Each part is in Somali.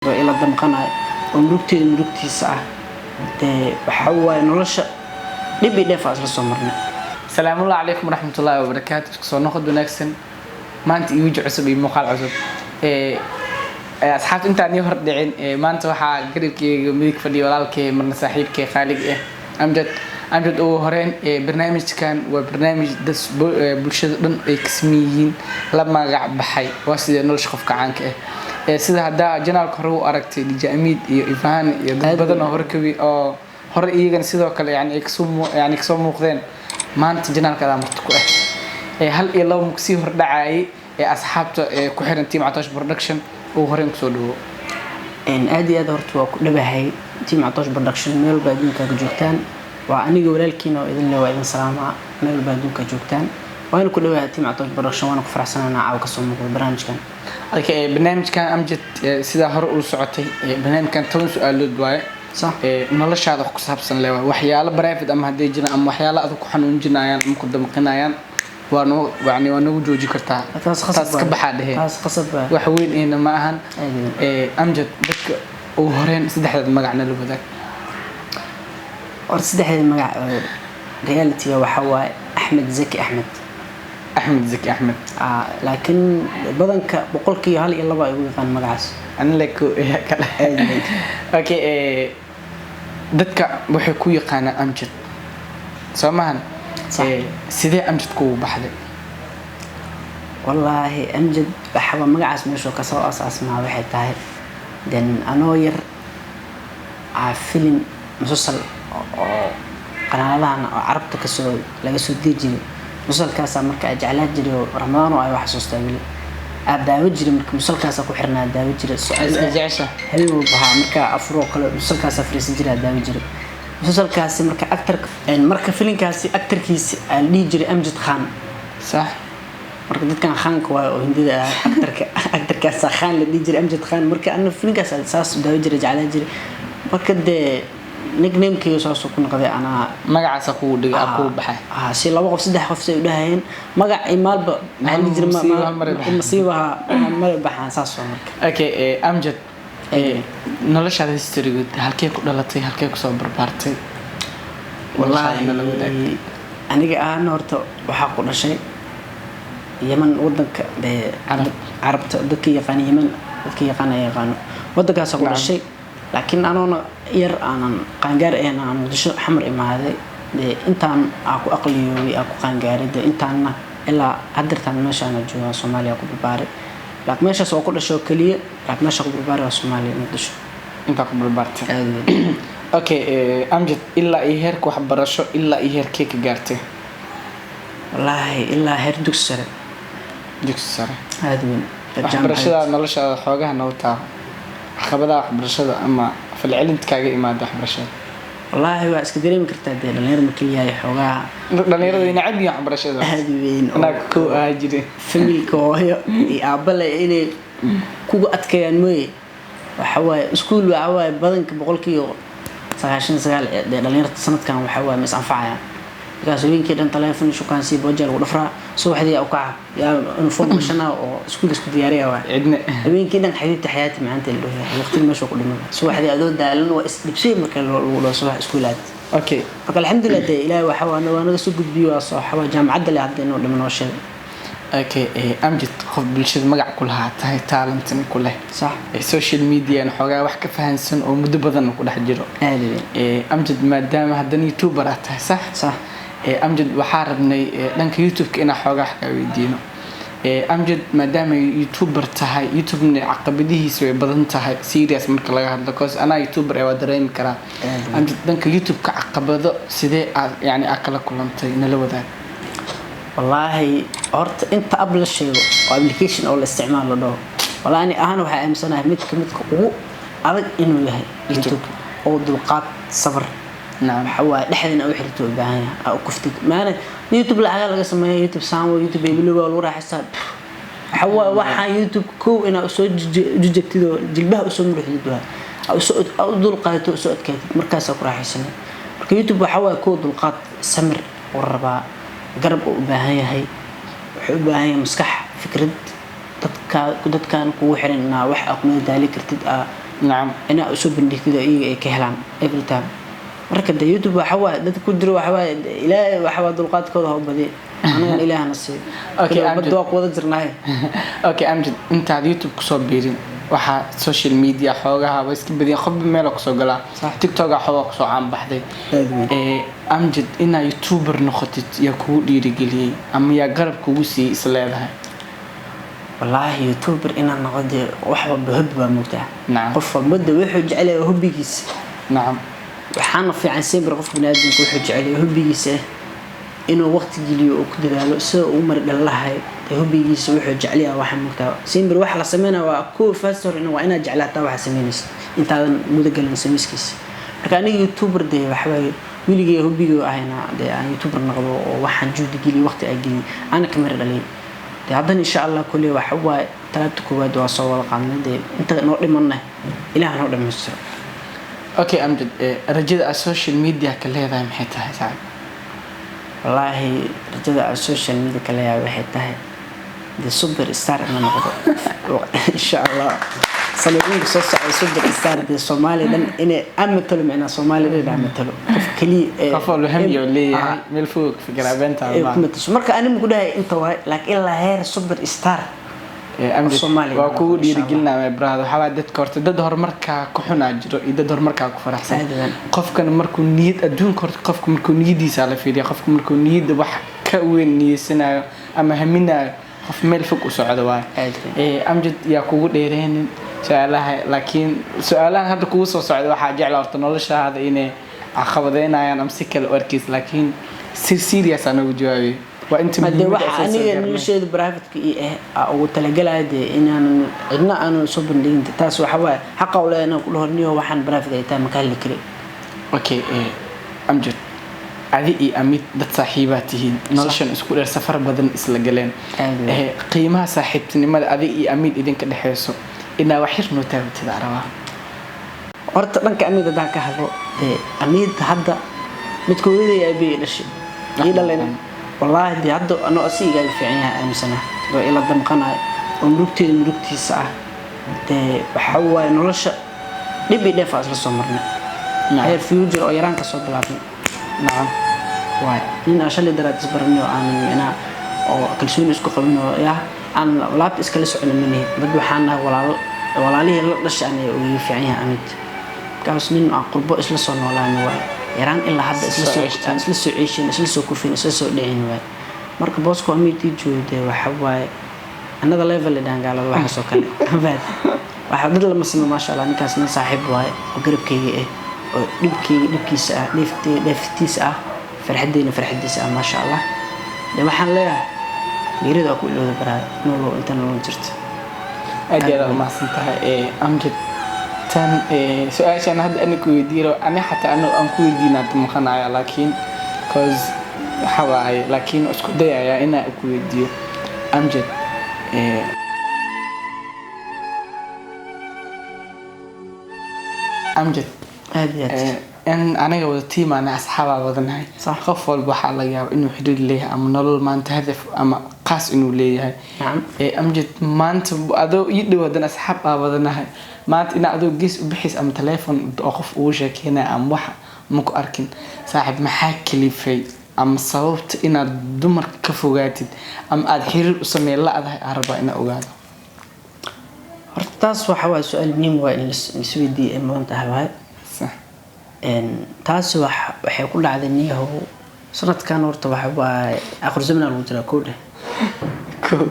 Ila damqanayo oo murugteeda murugtiisa ah. Dee waxa waaye, nolosha dhib iyo dheef aa isla soo marnay. Salaamullahi calaykum waraxmatullaahi wabarakaatu. Isku soo noqod wanaagsan. Maanta iyo weji cusub iyo muuqaal cusub. Asxaabta, intaan ii hor dhicin, maanta waxaa garabkeyga midig fadhiya walaalkay, marna saaxiibkay qaaliga ah, Amjad. Amjad, ugu horeyn, barnaamijkan waa barnaamij dad bulshada dhan ay kasman yihiin, la magac baxay "Waa sidee nolosha qofka caanka ah". Sida haddaa channelka hore u aragtay, DJ Amiid iyo Ivan iyo dad badan oo hore kawi oo hore iyagana sidoo kale yani ay yani kasoo muuqdeen. Maanta channelka adaa marti ku ah. Hal iyo laba sii hordhacayay ee asxaabta ee ku xiran Team Catoosh Production, ugu horeyn kusoo dhawo. Aad iyo aad horta waa ku dhabahay. Team Catoosh Production, meel walba adduunka ka joogtaan, waa aniga walaalkiina oo idin leh, waa idin salaamaa meel walba adduunka joogtaan. Waana ku dhawahay Team Catoosh Production, waana ku faraxsanahay caawa kasoo muuqdo barnaamijkan. Okay, barnaamijkan, Amjad, sidaa hore uu socotay, barnaamijkan 10 su-aalood waaye. Noloshaada wax ku saabsan le waay, waxyaalo private ama hadday jiraan ama waxyaalo adag ku xanuunjinayaan ama ku damqinayaan, waa noo yani waa noogu jooji kartaa. Taas khasab. Taas ka baxaa dhehe. Taas khasab waay. Wax weyn ehna ma ahan. Aad iyo aad. Amjad, dadka ugu horeyn saddexdaad magacna la wadaag. Horta saddexdeeda magac oo reality waxaa waaye Axmed Zaki Axmed. Axmed Zaki Axmed. Laakiin badanka boqolkiiba hal iyo laba ay ugu yaqaan magacaas. Ani like kale. Aad iyo aad. Okay, dadka waxay ku yaqaanaa Amjad, soo mahan? Sax. Sidee Amjad kugu baxday? Wallaahi, Amjad waxaba magacaas meeshuu kasoo asaasmaa waxay tahay, then anoo yar aa filin musalsal oo qanaadahan oo Carabta kasoo laga soo dii jiray. Musalsalkaasaa marka aa jeclaa jiray oo Ramadaan oo ay wax xasuustaa weli aa daawo jiray. Marka musalsalkaasaa ku xirnaa, daawo jiray. Jecesha. Habeen walba haa, marka afuroo kale musalsalkaasaa fariisan jiray, aa daawo jiray musalsalkaasi. Marka actorka, marka filinkaasi actorkiisi aa la dhihi jiray Amjad Khan. Marka dadkan Khaanka waayo oo Hindida ah, actorka, actorkaasaa Khan la dhihi jiray, Amjad Khan. Marka ana filinkaas saas daawo jiray, jeclaa jiray. Marka dee nicknamekeyga saasuu ku noqday anaa. Magacaasa kugu dhigay, kugu baxay. Si laba qof, saddex qof say u dhahayeen magac iyo maalba maxaa la dhihi jiray. Masiiba mare baxaan. Masiibaha mare baxaan, saas waa marka. Okay, Amjad, noloshaada historygood, halkee ku dhalatay, halkee kusoo barbaartay? Noloshaada nala wadaag. Wallaahi, aniga ahaan horta waxaa ku dhashay Yeman, wadanka dee Carab. Carabta dadka yaqaan Yeman, dadka yaqaan ay yaqaano wadankaasa ku dhashay. Laakiin anoona yar aanan qaangaar ahayn aan Muqdisho, Xamar imaaday. Dee intaan aa ku aqliyoobay, aa ku qaangaaray, dee intaanna ilaa hadeertaan meeshaana joogaa, Soomaaliya ku barbaaray. Laakiin meeshaas waa ku dhashay oo keliya, laakiin meesha ku barbaaray waa Soomaaliya, Muqdisho. Intaa ku barbaartay. Aad weyn. Okay, Amjad, ilaa iyo heerka waxbarasho, ilaa iyo heerkee ka gaartay? Wallaahi, ilaa heer dugsi sare. Dugsi sare. Aad weyn. Heer Waxbarashada noloshaada xoogaha noo taabo, caqabadaha waxbarashada ama falcelinta kaaga imaada waxbarashada. Wallaahi, waa iska dareemi kartaa dee, dhalinyaro marka la yahay xoogaha. Dhalinyarada way necab yihiin waxbarashada. Aad weyn oo Anaa kow ahaa jiray. Familka, hooyo iyo aabale inay kuga adkeeyaan mooye, waxa waaye iskuul waxa waaye badanka 99% dee dhalinyarta sanadkan waxa waaye ma is anfacayaan. Markaas habeenkii dhan taleefon, shukaansi, booja lagu dhafraa. Subaxdii yaa u kaca, yaa uniform gashanaa oo iskuul isku diyaariya waa? Cidne. Habeenkii dhan xabiibta, xayaati, macaanta la dhaho, waqtiga meesha ku dhimay. Subaxdii adoo daalan waa isdhibsay marka lagu dhaho subax iskuul aad. Marka alxamdulilah dee, Ilaahay waxa waa naga soo gudbiyo, waa soo waxaa jaamacadda le hadda inuu dhimo noo sheegay. Okay, Amjad, qof bulshada magac ku lahaa tahay, talentan ku leh, social media xoogaa wax ka fahansan oo muddo badan ku dhex jiro. Aad weyn. Amjad, maadaama haddana YouTuber aad tahay, sax? Sax. Amjad, waxaa rabnay dhanka YouTube-ka inaan xoogaa wax kaa weydiino. Amjad, maadaama YouTuber tahay, YouTube-na caqabadihiisa way badan tahay, serious marka laga hadlo, cause anaa YouTuber ee waa dareemi karaa. Aad weyn. Amjad, dhanka YouTube-ka caqabado sidee aad yani aad kala kulantay, nala wadaag. Wallaahi, horta inta app la sheego oo application oo la isticmaalo dhaho, wallaahi ani ahaan waxaa aaminsanahay midka ugu adag inuu yahay YouTube, oo dulqaad, sabar, waxa waaye dhexdana u xirto u baahan yahay, aa u kuftid maana. YouTube lacaga laga sameeya, YouTube saan, YouTube baybilow waa lagu raaxaystaa. Waxa waaye waxaa YouTube kow inaa usoo jujegtid oo jilbaha usoo muruxdid, waa aa usoo aa u dulqaadato, usoo adkaatid, markaasaa ku raaxaysanay. Marka YouTube waxa waaye kow dulqaad, samir uu rabaa, garab uu u baahan yahay, wuxuu u baahan yahay maskax, fikrad, dadka dadkan kugu xiran inaa wax aa kuma daali kartid aa. Inaa usoo bandhigtid oo iyaga ay ka helaan every time. Marka de YouTube waxa waaye dadka ku jiro, waxa waaye Ilaahay waxa waa dulqaadkooda ha u badiyo, anagana Ilaahna siiyo. Okay, Bad Amjad. waa ku wada jirnaaye. Okay Amjad, intaad YouTube kusoo biirin, waxaa social media xoogaha waa iska badiyeen, qofba meela kusoo galaa. TikToka xoogaa kusoo caanbaxday. Aad weyn. Amjad, inaa YouTuber noqotid yaa kugu dhiirigeliyey ama yaa garab kugu siiyey is leedahay? Wallaahi YouTuber inaan noqo dee wax walba hobby baa moogtaa. Qof walba de wuxuu jecel yahay hobbigiisa. Waxaana fiican sempre qofka baniaadamka wuxuu jecel yahay hobbigiisa inuu waqti geliyo oo ku dadaalo sida uu mari dhalin lahay. Dee hobbigiisa wuxuu jecel yahay waxaa moogtaa sempre waxa la sameynaya waa kuwa first hore waa inaad jeclaataa waxa sameynaysa intaadan guda galin samayskiisa. Marka aniga YouTuber dee waxawaaye weligay hobbigay ahayna dee aan YouTuber noqdo oo waxaan juhdi geliyo, waqti aan geliyo, ana ka mari dhaliyay. Dee haddana insha Allah kuley waxa waaye talaabta koowaad waa soo wada qaadnay, dee inta noo dhimanna Ilaah noo dhammaystiro. Okay Amjad, rajada aad social media ka leedahay maxay tahay, saaxiib? Wallaahi rajada aan social media ka leeyahay waxay tahay de super star ina noqdo insha Allah sanadooyinka soo socda. Super star dee Soomaaliya dhan inay aan matalo, micnaa Soomaaliya dhan aan matalo, qof kaliya Qof walba hamiyo leeyahay, meel fog ka fikiraa beenta. Ee ku matasho. Marka anigu ku dhahay inta waay, laakiin ilaa heer super star Amjad, Soomaaliya waa kugu insha Allah. dhiirigelinaya brother. Waxaa waaye dadka horta dad horumarkaa ku xunaa jiro iyo dad horumarkaa ku faraxsan. Aad weyn. Qofkan markuu niyad adduunka horta qofka markuu niyadiisa la fiiriya, qofka markuu niyadda wax ka weyn niyeysanayo ama haminayo, qof meel fog u socdo waaye. Aad weyn. Amjad, yaa kugu dheereynin su-aalaha, laakiin su-aalahan hadda kugu soo socda waxaa jecla horta noloshaada inay caqabadeynayaan ama si kale u arkeysa, laakiin si serious aan ugu jawaabay waa inta Ma dee muhiimadda waxa asaas aniga gaarnay. nolosheeda private-ka ii ah aa ugu talagalaya dee inaanan cidna aanan soo bandhigin. Taas waxa waaye xaqa u leeyahay inaan ku dhaho niyo waxaan private ay tahay ma ka hadli karin. Okay, Amjad, adi iyo Amid dad saaxiibaa tihiin, noloshan isku dheer, safar badan isla galeen. Aad weyn. Qiimaha saaxiibtinimada adi iyo Amid idinka dhexeyso inaa wax yar noo taabatid aa rabaa. Horta dhanka Amiid haddaan ka hadlo, dee Amiid hadda midka hooyaday aabihii dhashay ii dhaleen, wallaahi dee hadda anoo asi igaaga fiican yahay aaminsana oo ila damqanayo oo murugteeda murugtiisa ah. Dee waxa waaye nolosha dhib iyo dheef aa isla soo marnay, heer future oo yaraan ka soo bilaabnay. Waay nin aan shalay daraad isbaranay oo aanan micnaha oo kalsooni isku qabin oo yah aan laabta iskala soconin ma nihin. Dad waxaan nahay walaalo, walaalihii la dhashay aniga uu iga fiican yahay Amid, markaas nin aan qurbo isla soo noolaana waay, yaraan ilaa hadda isla soo Soo ceeshteen. Aan isla soo ceeshin, isla soo kufin, isla soo dhicin waay. Marka booska Amid ii joogo dee waxa waaye another level ay dhahan gaalada waxaas oo kale. Waxa dad lama simo, maasha Allah. Ninkaas nin saaxiib waaye oo garabkayga ah oo dhibkayga dhibkiisa ah, dheeftayda dheeftiisa ah, farxadeyna farxadiisa ah, maasha Allah. De waxaan leeyahay geerida waa ku ilowda baraada nolow inta nolol jirto. Aad iyo aad aad umahadsan tahay. Amjad, tan su-aashan hadda ani ku weydiiro, ani xataa ani aan ku weydiinaa maqanaya, laakiin cause waxa waaye, laakiin isku dayayaa inaa ku weydiiyo Amjad. Amjad, Aad iyo aad. In aniga wada tiimaana asxaabaa wadanahay. Qof walba waxaa laga yaaba inuu xiriir leeyahay ama nolol maanta hadaf ama qaas inuu leeyahay. Amjad, maanta adoo ii dhow haddana asxaab aa wadanahay, maanta inaa adoo gees u bixis ama teleefon oo qof ugu sheekeynaya ama wax ma ku arkin. Saaxiib, maxaa kalifay ama sababta inaad dumarka ka fogaatid ama aada xiriir u sameyn la-dahay aan rabaa inaa ogaado? Horta taas waxa waaye su-aal muhiim waa in laisweydiiyo ay mudan tahay waaye. Taasi waxay ku dhacday niyahow sanadkan. Horta waxa waaye aakhir zamanaa lagu jiraa, kow dheh. Kow.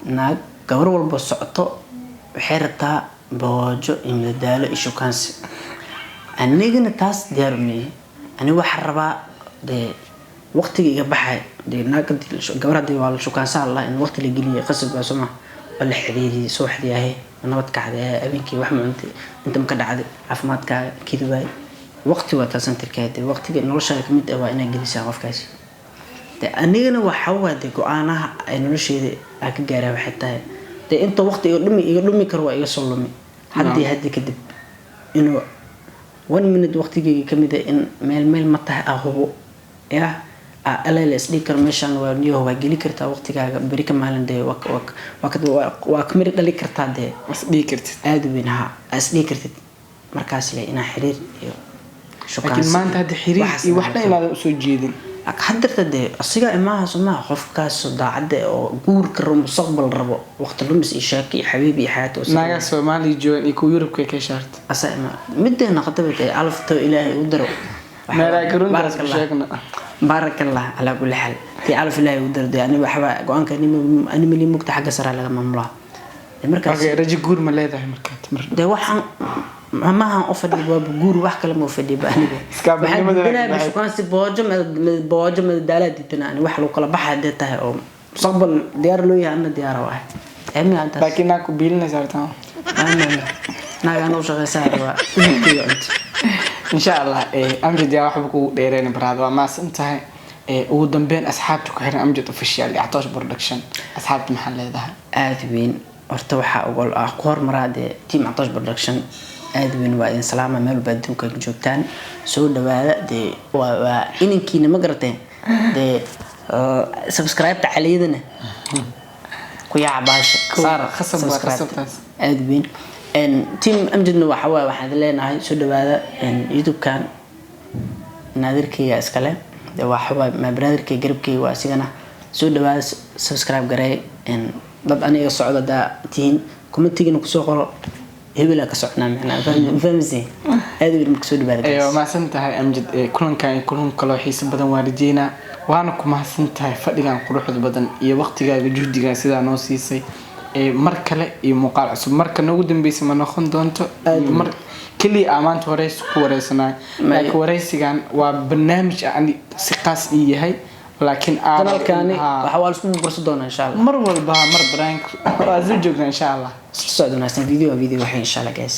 Naag gabar walba socoto waxay rabtaa boojo iyo madadaalo iyo shukaansi, anigana taas diyaar umeeyey. Aniga waxaan rabaa dee waqtiga iga baxay dee naag gabar haddii waa la shukaansaha la in waqti la geliyo qasab baa soo ma waa la xiriiriyey, subaxdii ahe ma nabad kacday, habeenkii wax ma cuntay, inta ma ka dhacday, caafimaadkaaga kidi waay. Waqti waa taasan tirkaa dee waqtiga noloshaada kamid ah waa inaad gelisaa qofkaasi. De anigana waxa waa dee go-aanaha ay nolosheeda aan ka gaaraa waxay tahay dee inta waqti iga dhumi karo waa iga soo lumi haddii haddi kadib inuu one minute waqtigeyga kamid ah in meel meel ma tahay ah hubo yah. Alele isdhihi karo meeshaan waa niyaho, waa geli kartaa waqtigaaga beri ka maalin, dee waa ka miri dhali kartaa dee. Is dhihi kartid. Aada u weyn, ha, aa isdhihi kartid markaas le inaa xiriir iyo Laakiin maanta hadda xiriir iyo wax dhan inaadan usoo jeedin. Hadarta dee asiga imaaha somaha, qofkaas daacadda oo guurka rabo, mustaqbal rabo, waqti lumis iyo sheeko iyo xabiib iyo xayaato. Naagaa Soomaaliya joogan iyo kuwa Yurubka ka shaarta. Asa ima mideena qadaba dee alafto Ilaahay u daro. Meelaa garuntaas ku sheegna. Baarak Allah calaa kulli xaal, tii calaf Ilaahay u daro dee, aniga waxba go-aanka ani mali mugta, xagga sare laga maamulaa. Dee markaas. Okay, rajo guur ma leedahay markaad mar? Dee waxaan maahan u fadhiya waaba guur, wax kale ma u fadhiya ba aniga. Iskaabinimada. Waxaan diidanaa shukaansi boojo boojo madadaalaa diidanaa ani, wax lagu kala baxa hadee tahay oo mustaqbal diyaar loo yahay, anna diyaar oo ah cilmiga intaas. Laakiin naa ku biilinaysa hartaan. Naaga ana u shaqeysaa rabaa hilibkayga cunto. Insha Allah. Amjad, yaa waxba kugu dheereen baraad, waa maasan tahay. Ugu dambeyn, asxaabta ku xiran Amjad Official iyo Catoosh Production, asxaabta maxaa leedahay? Aada weyn, horta waxaa ogol ah ku hormaraa dee team Catoosh Production. Aada weyn waa idin salaama meel walba adduunka joogtaan, soo dhawaada dee, waa inankiina ma garateen dee, subscribe-ta caliyadana ku yaaca baasha saara. Khasab waa. Subscribe-ta. Khasabtaas. Aada weyn. Team Amjadna waxa waaye waxaan idin leenahay soo dhawaada. YouTube-kan naadirkayga iskale dee, waxa waaye my brotherkayga, garabkayga waa isigana. Soo dhawaada, subscribe garee. Dad aniga socda hadaa tihiin, commentigina kusoo qoro hebelaa ka socnaa, macnaa fahmaysi. Aada weyn marka soo dhawaada, guys. Waa mahadsan tahay Amjad. Kulankan iyo kulan kaloo xiiso badan waa rajeynaa, waana ku mahadsan tahay fadhigan quruxda badan iyo waqtigaaga juhdigaa sidaa noo siisay. Mar kale iyo muuqaal cusub, marka noogu dambeysa ma noqon doonto mar keliya aa maanta wareysi ku wareysanayo, laakiin wareysigan waa barnaamij ani si qaas ii yahay, laakiin Kanaalkaani waxa waa laisku bursan doonaa insha Allah. Mar walba mar barnaamij waa soo joognaa insha Allah. Isla socod wanaagsan, video video waxay insha Allah guys.